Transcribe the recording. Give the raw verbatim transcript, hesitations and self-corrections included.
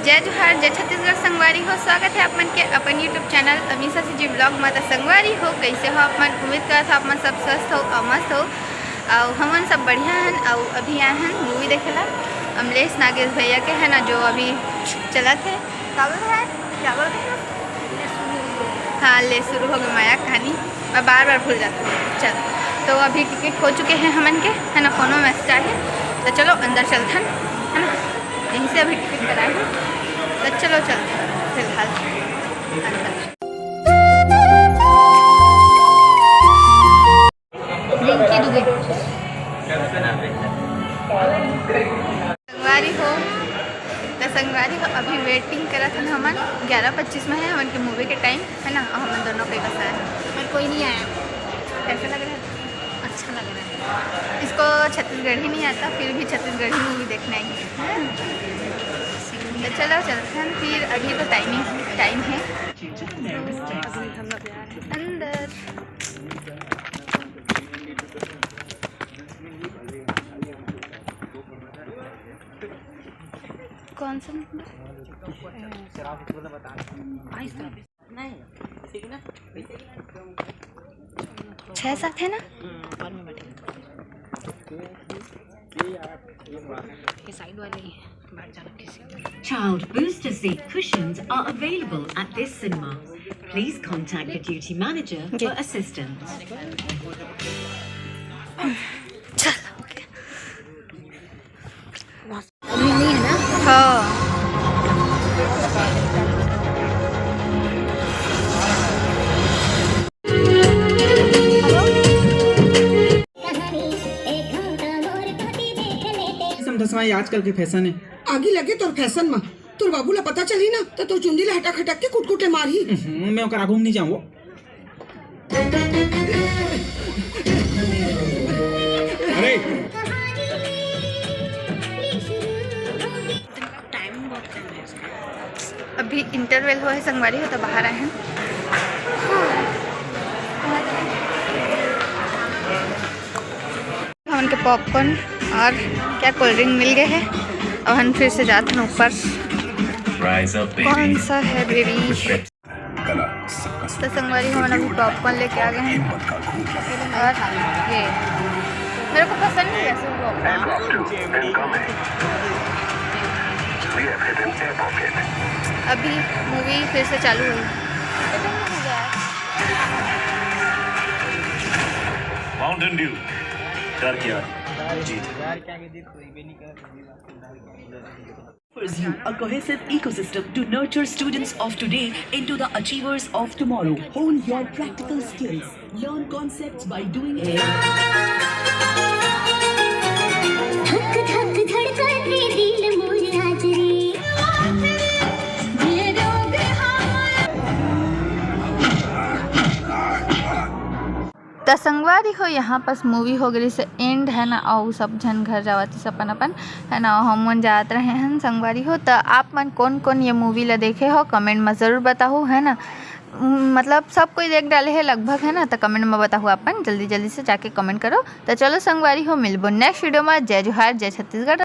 जय जोहार, जय छत्तीसगढ़ संगवारी हो, स्वागत है आप मन के अपन YouTube channel Amisha CG blog में। त संगवारी हो, कैसे हो आप मन? उम्मीद करत हो आप मन सब स्वस्थ हो और मस्त हो। और हमन सब बढ़िया हन। और अभी आए हन मूवी देखे ला अमलेश नागेश भैया के, है ना, जो अभी चलत है। का बोल रहा है? क्या बोल रहे हैं? हाँ, ले शुरू हो गई माया कहानी। मैं बार बार भूल जाती हूँ। चल, तो अभी टिकट हो चुके हैं हमन के, है ना, फोन में मैसेज आए हैं। तो चलो अंदर चलथन, है ना, यहीं से अभी टिकट कराए हैं। तो चलो चलते हैं फिलहाल अंदर। रिंकी दुबे। संगवारी हो, त संगवारी हो, अभी वेटिंग करत हन हमन। ग्यारह पच्चीस में है हमन के मूवी के टाइम, है ना, और हमन दोनों के बस आए हैं। पर कोई नहीं आया। कैसा लग रहा है? अच्छा लग रहा है। इसको छत्तीसगढ़ी नहीं आता, फिर भी छत्तीसगढ़ी मूवी देखना ही है। तो चलो चलते हैं फिर, अभी तो टाइमिंग टाइम है। अभी हम लोग जा रहे हैं अंदर। कौन सा नंबर? छः सात है ना? ये साइड वाले ही है, बाहर जाना किसी। Child booster seat cushions are available at this cinema. Please contact the duty manager for assistance. चल, ओके। अभी नहीं है ना? हाँ। समझा सुना, ये आजकल के फैशन है। आगी लगे तोर फैशन में, तोर बाबू ला पता चली ना, तो तोर चुंदी ला हटक हटक के कुटकुटे मारही। हम्म, मैं ओकर आगू में नहीं जाऊँ। अरे, टाइम बहुत कम है इसका। अभी इंटरवल हुआ है, संगवारी हो, तो बाहर आए हैं। हमन के पॉपकॉर्न और क्या कोल्ड ड्रिंक मिल गए हैं। अब हम फिर से जाते हैं ऊपर। कौन सा है बेबी? तो संगवारी, हमन अभी पॉपकॉर्न लेके आ गए हैं। और ये मेरे को पसंद नहीं है ऐसे पॉपकॉर्न। अभी मूवी फिर से चालू हुई। Mountain Dew, डर के आगे जीत। offers you a cohesive ecosystem to nurture students of today into the achievers of tomorrow. Hone your practical skills. Learn concepts by doing it. धक धक धड़कत हे दिल मोर आज रे। ये रोग हमारा। त संगवारी हो, यहाँ पास मूवी हो गई से एंड, है ना, और सब झन घर जावत अपन अपन, है ना, हमन जात रहे हैं संगवारी हो। त आप मन कौन कौन ये मूवी ला देखे हो, कमेंट में ज़रूर बताओ, है ना। उम, मतलब सब कोई देख डाले है लगभग, है ना, त कमेंट में बताओ अपन, जल्दी जल्दी से जाके कमेंट करो। त चलो संगवारी हो, मिलबो नेक्स्ट वीडियो में। जय जोहार, जय छत्तीसगढ़।